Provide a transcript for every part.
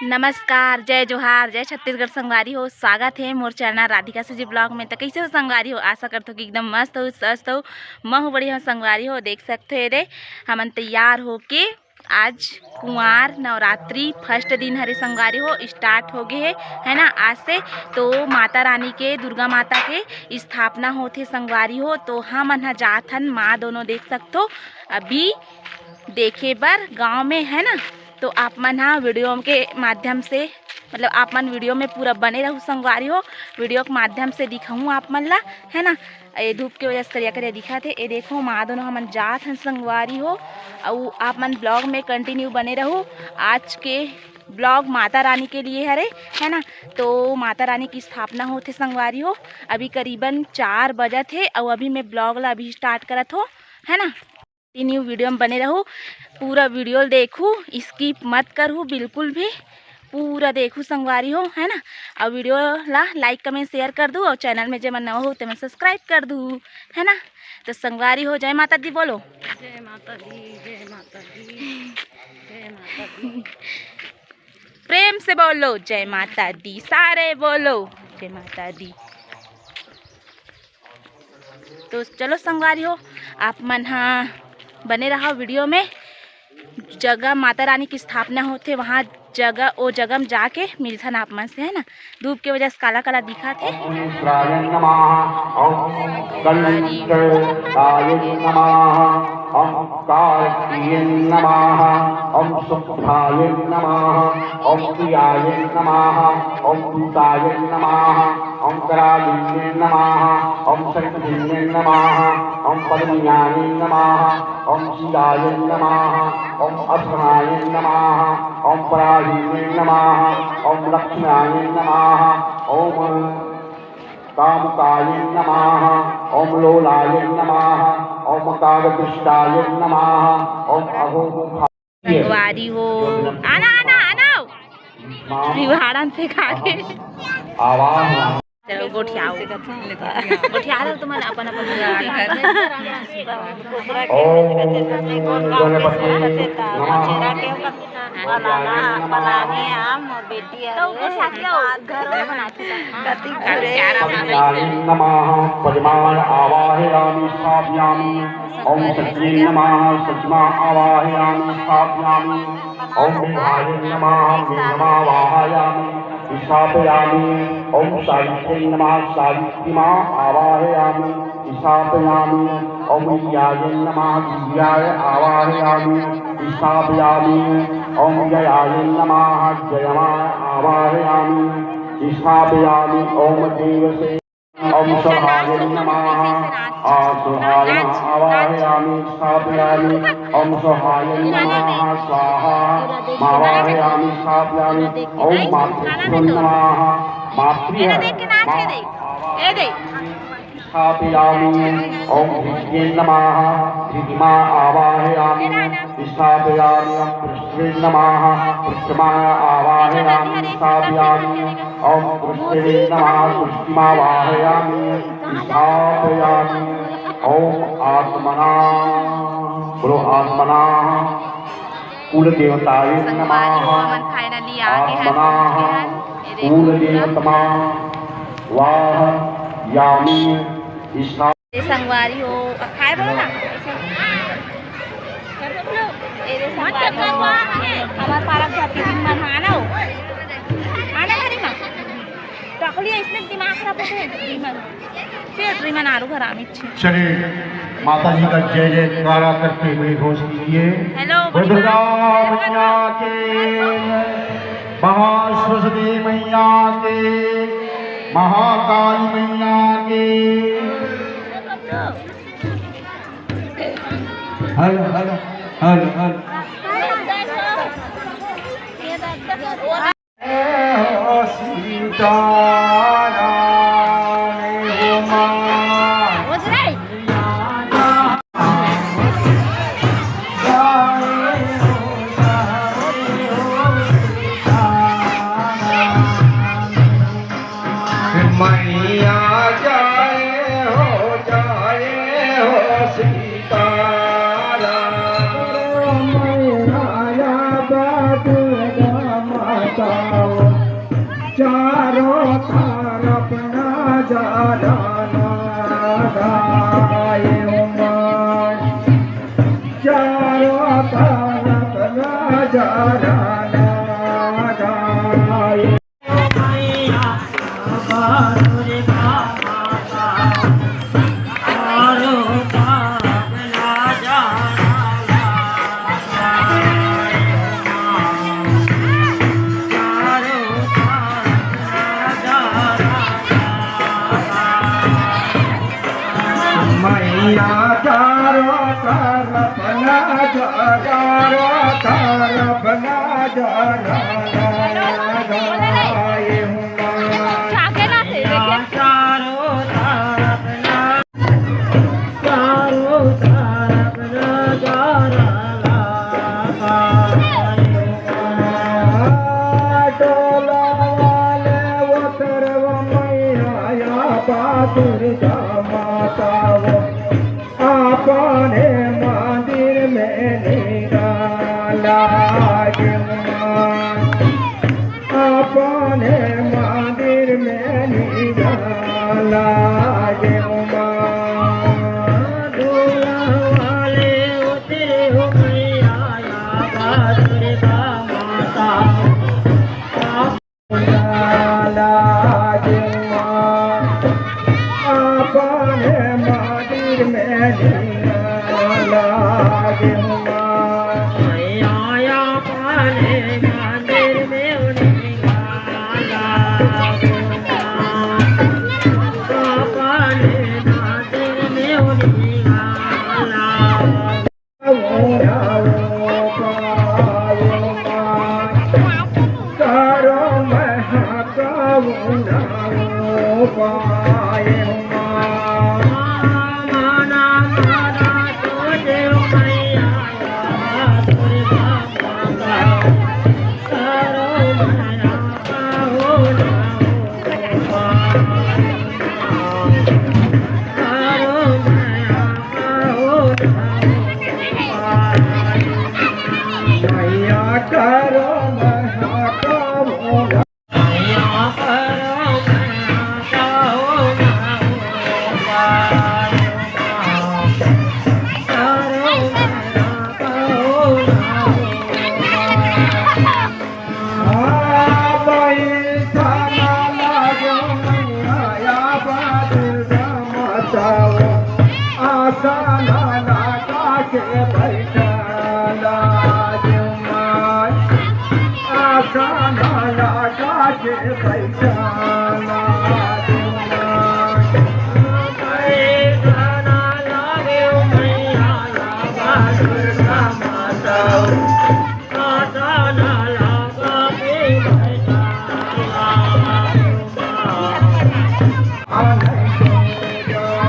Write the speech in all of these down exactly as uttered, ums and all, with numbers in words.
नमस्कार, जय जोहार, जय छत्तीसगढ़ संगवारी हो। स्वागत हे मोर चैनल राधिका सुजी ब्लॉग में। तो कैसे हो संगवारी हो? आशा करथो कि एकदम मस्त हो, स्वस्थ हो। महू बढ़िया हो संगवारी हो। देख सकते हो, ये दे हमन तैयार होके आज कुंवार नवरात्रि फर्स्ट दिन हरे संगवारी हो, स्टार्ट हो गए हे, है ना, आज से। तो माता रानी के, दुर्गा माता के स्थापना होथे संगवारी हो। तो हमन ह जात हन माँ दोनों, देख सकथो, अभी देखे बर गांव में, है ना। तो आप मन ह वीडियो के माध्यम से, मतलब आप मन वीडियो में पूरा बने रहू संगवारी हो, वीडियो के माध्यम से दिखाऊँ आप मन ला, है ना। ये धूप के वजह से करिया करिया दिखत हे। ये देखो माँ दोनों हमन जात हन संगवारी हो, अउ आप मन ब्लॉग में कंटिन्यू बने रहू। आज के ब्लॉग माता रानी के लिए हरे, है ना। तो माता रानी की स्थापना होथे संगवारी हो। अभी करीबन चार बजत हे अउ अभी मैं ब्लॉग ला अभी स्टार्ट करत हो, है ना। कंटिन्यू वीडियो में बने रहू, पूरा वीडियो ल देखू, स्किप मत करहू बिल्कुल भी, पूरा देखू संगवारी हो, है ना। अउ वीडियो ला लाइक, कमेंट, शेयर कर दू अउ चैनल में जेमन नवा हो तेमन सब्सक्राइब कर दू, है ना। तो संगवारी हो, जय माता दी बोलो। जय माता दी, जय माता दी, जय माता दी। प्रेम से बोलो जय माता दी, सारे बोलो जय माता दी। तो चलो संगवारी हो, आप मन हा बने रहा वीडियो में। जगह माता रानी की स्थापना होथे, वहाँ जगह, ओ जगह में जाके मिलथन आप मन से, है ना। धूप के वजह से काला काला दिखत हे। ओम उग्राय नमः, ओम कंचकाय नमः, ओम कार्तिकेय नमः, ओम शुक्राय नमः, ओम प्रियाय नमः, ओम दूताय नमः, ओम करालिन्ये नमः, ओम शंखिन्ये नमः, ओम पद्मिन्याय नमः, ओम शिवाय नमः, ओम अश्वनाय नमः, ओम पराहिन्ये नमः, ओम लक्ष्म्याय नमः, ओम कामुकाय नमः, ओम लोलाय नमः, ओम कागदृष्टाय नमः, ओम अघोमुखा संगवारी हो, आना, आना, आना। रिवाड़न से खा के। आवाहन। चलो, गोठियाओ। गोठिया लो तुमन अपन, अपन। ओम गणपति नमः। तो ओकर साथ क्या हो? घर में बनाते हैं। पद्माय नमः, पद्माय आवाहयामि, स्थापयामि। ओम शक्तिये नमः, शक्तिमा आवाहयामि, स्थापयामि। ओम मेघाय नमः, मेघमा आवाहयामि, स्थापयामि। ओम सावित्रे नमः, सावित्रीमा आवाहयामि, स्थापयामि। ओम दिव्याय नमः, दिव्याय आवाहयामि, स्थापयामि। ओम जयाय नमः, जयमा आवाहयामि, स्थापयामि। ओम देवसे ओम सहाय नमः, आ सहाय आवाहयामि, स्थापयामि। ओम सहाय नमः, स्वाहा मावाहयामि, स्थापयामि। ओम मातृभ्यो नमः, मातृ ये देख के नाच के देख, ये देख। स्थापयामि। ओम भृतये नमः, भृतिमा आवाहयामि, स्थापयामि। ओम पृष्ठवे नमः, पृष्ठमा आवाहयामि, स्थापयामि। ओम पृष्ठवे नमः, पृष्ठिमा आवाहयामि, स्थापयामि। ओम आत्मना, बोलो आत्मना, कुल देवताय नमः। संगवारी हो, हमन finally आ गे हन, आत्मना, पहुंच गे हन। ये देखो कुल पूरा। देवतमा वाहयामि, स्थापयामि। ए संगवारी हो, अ, खाए बोलो ना, ऐसे। ए रे संगवारी हो, हमर पारा के भतीजिन मन ह, आना हो। आना घरी मा। टकली ऐसने दिमाग खराब होथे, रीमन। फिर रीमन आरू घर आमित छे। चलिए, माता जी का जय जयकारा करते हुए घोष कीजिए। हेलो, बोलो दुर्गा मैया के, महासरस्वती मैया के, महाकाली मैया के। Hello, hello, hello, hello. Sitaram हो माँ। मैया जय हो, जय हो सीताराम। मैया दुर्गा माँ। चारों तरफ नजारा लगा हे उमा, चारों तरफ नजारा लगा हे। मैया चारों तरफ नजारा, चारों तरफ नजारा लगा हे उमा। चारों तरफ नजारा लगा हे उमा। टोला वाले उतरव मैया, या बा दुर्गा माता वो। अपने मंदिर में निगाह लागे उमा, अपने मंदिर में निगाह लागे उमा। डोला वाले उतरे हो मैया, या बा दुर्गा माता। लागे उमा, अपने मंदिर में निगाह लागे उमा। मैया अपने मंदिर में निगाह लागे उमा, अपने मंदिर में निगाह लागे।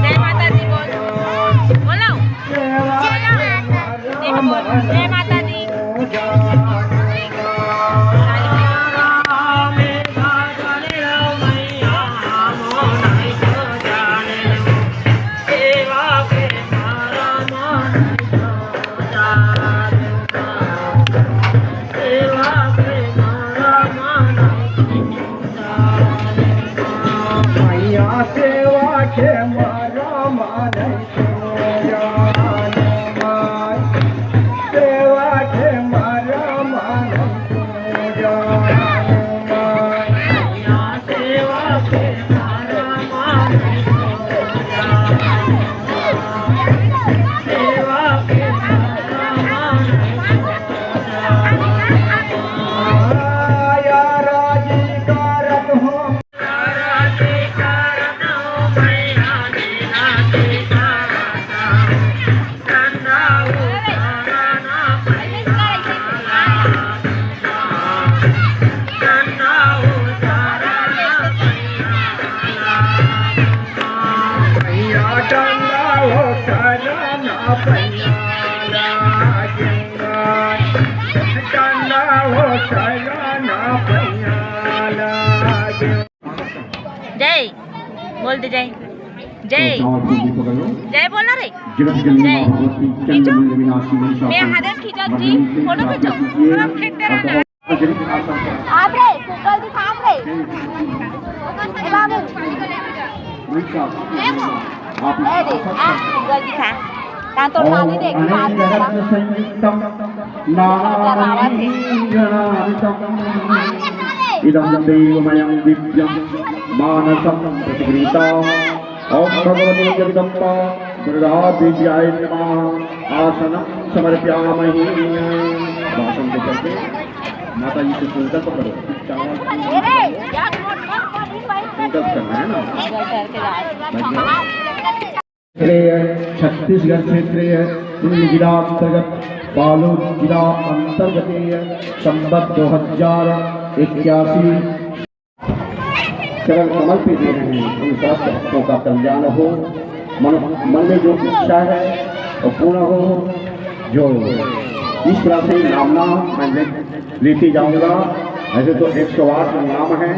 जय माता दी बोल। बोलो। देखो, जय माता दी। मैया सेवा के मरम नहीं जाने माय, सेवा के मरम नहीं जाने माय। मैया सेवा के मरम नहीं जाने माय, सेवा के मरम नहीं जाने माय। आया राजी करत हो जय बोल दे, जय। जय। जय बोल ना रे। जय। खींचो। मैं हाथ खींचा जी, फोटो खींचो। आप रे, Google दिखा आप रे। ए बाबू। ए दे, आ, Google दिखा। ता तो खाली देख, बात करा। संयुक्तम नानाविधम गणानितम। इदम देवमयम दिव्यम मानसम प्रतिगृहीता। ओम भगवते जगदम्बा दुर्गा देव्याय नमः। आसनम समर्पयामहि। अब आसन को करके माता जी से संकल्प करो। संकल्प करना है ना। क्षेत्रे, छत्तीसगढ़ क्षेत्रे, पुण्य जिला अंतर्गत, बालोद जिला अंतर्गत, संवत दो हजार इक्यासी। चरण कमल पे दे रहे हैं, उन समस्त भक्तों का कल्याण हो, मन, मन में जो इच्छा है वो पूर्ण हो। जो इस तरह से नामना मैं ले-, लेते जाऊंगा, ऐसे तो एक सौ आठ नाम है,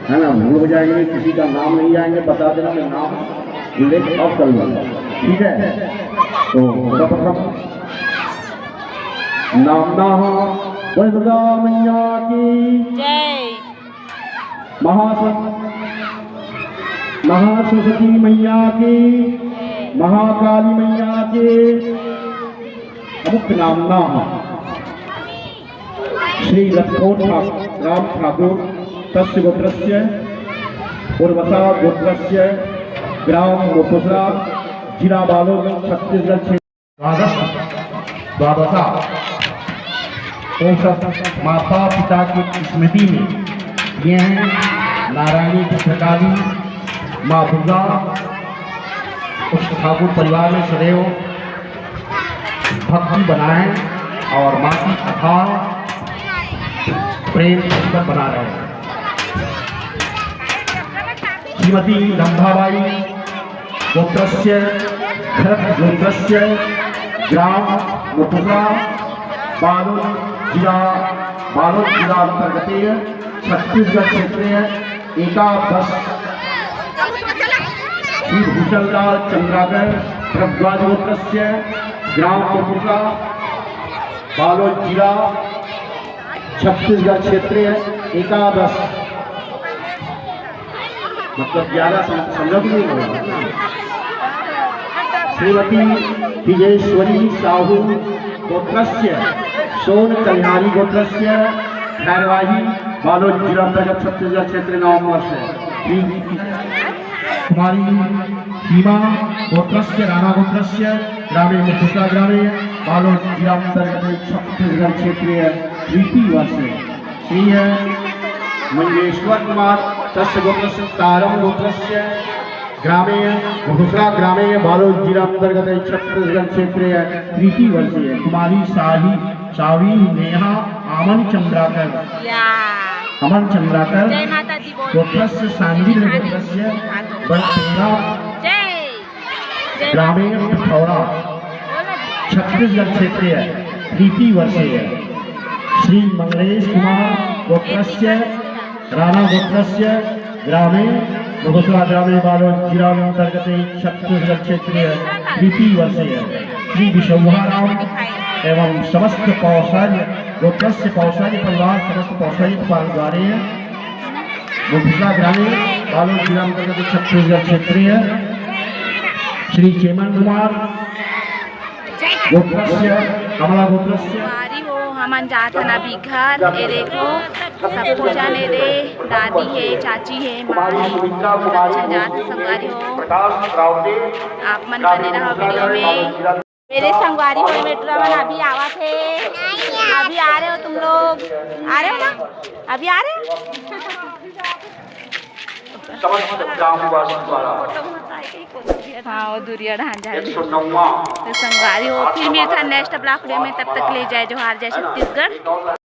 है ना, भूल हो जाएंगे, किसी का नाम नहीं आएंगे, बता देना, मैं नाम उल्लेख अब कर लूंगा, ठीक है? तो सर्वप्रथम नामना दुर्गा मैया की जय। महास-, महासरस्वती मैया की, महाकाली मैया की। अमुक नामना श्री लखो ठा-, राम ठाकुर, तस्य गोत्रस्य, उर्वसा गोत्रस्य, ग्राम मुपुसरा, जिला बालोद, छत्तीसगढ़ क्षेत्र। द्वादश, द्वादशा, वो सब माता पिता की स्मृति में ये हैं नारायणी भद्रकाली, माँ दुर्गा। उस ठाकुर परिवार में सदैव भक्ति बनाएं और माँ की अथाह प्रेम संबंध बना रहे। श्रीमती लंभाबाई गोत्रस्य, खरत गोत्रस्य, ग्राम मुपुसरा, बालोद जिला, बालोद जिला अंतर्गत छत्तीसगढ़ क्षेत्र एकादश। श्री भूषणलाल चंद्राकर भरद्वाज गोत्रस्य, ग्राम मुपुसरा, बालोद जिला, छत्तीसगढ़ क्षेत्र एकादश, मतलब ग्यारह सम-, समझ नहीं रहे हो। श्रीमती विजेश्वरी साहू गोत्रस्य, सोन कल्याणी गोत्रस्य, खैरवाही, बालोद जिला अंतर्गत छत्तीसगढ़ क्षेत्र नवम वर्ष है। श्री कुमारी सीमा गोत्रस्य, राणा गोत्रस्य, ग्रामे मुखुसा ग्रामे, बालोद जिला अंतर्गत छत्तीसगढ़ क्षेत्रीय प्रीति वर्ष। श्री मंगेश्वर कुमार तस्य गोत्रस्य, तारम गोत्रस्य, ग्रामे मुखुसा ग्रामे, बालोद जिला अंतर्गत छत्तीसगढ़ क्षेत्रीय प्रीति वर्ष। कुमारी शाही, शाही नेहा आमन चंद्राकर, या। आमन चंद्राकर जय माता दी बोल। गोत्रस्य, सांगिल गोत्रस्य, बरपेरा जय। जय ग्रामीण पिथौरा, छत्तीसगढ़ क्षेत्रीय प्रीति वर्षीय। श्री मंगलेश कुमार गोत्रस्य, राणा गोत्रस्य, ग्रामे मुखुसा ग्रामे, बालोद जिला अंतर्गत छत्तीसगढ़ क्षेत्रीय प्रीति वर्षीय। श्री विश्वभा राम एवं समस्त पौसार्य गोत्रस्य, पौसार्य परिवार, समस्त पौसार्य परिवार द्वारे मुखुसा ग्रामे, बालोद जिला अंतर्गत छत्तीसगढ़ क्षेत्रीय। श्री चेमन कुमार गोत्रस्य, कमला गोत्रस्य। संगवारी हो, हमन जात हन अभी घर। ए देखो, सब पूजा ने दे, दादी हे, चाची हे, माँ हे, सब झन जात हन संगवारी हो। आप मन बने रहो वीडियो में। मेरे संगवारी हो, मेट्रो मन अभी आवत हे, अभी आ रहे हो तुम लोग, आ रहे हो ना, अभी आ रहे हो। समस्त ग्रामवासी द्वारा हाँ, वो दुरिया ढांढा है। एक सौ नौवां तो संगवारी हो, फिर मिलता है नेक्स्ट ब्लॉग वीडियो में, तब तक ले जय जोहार, जय छत्तीसगढ़।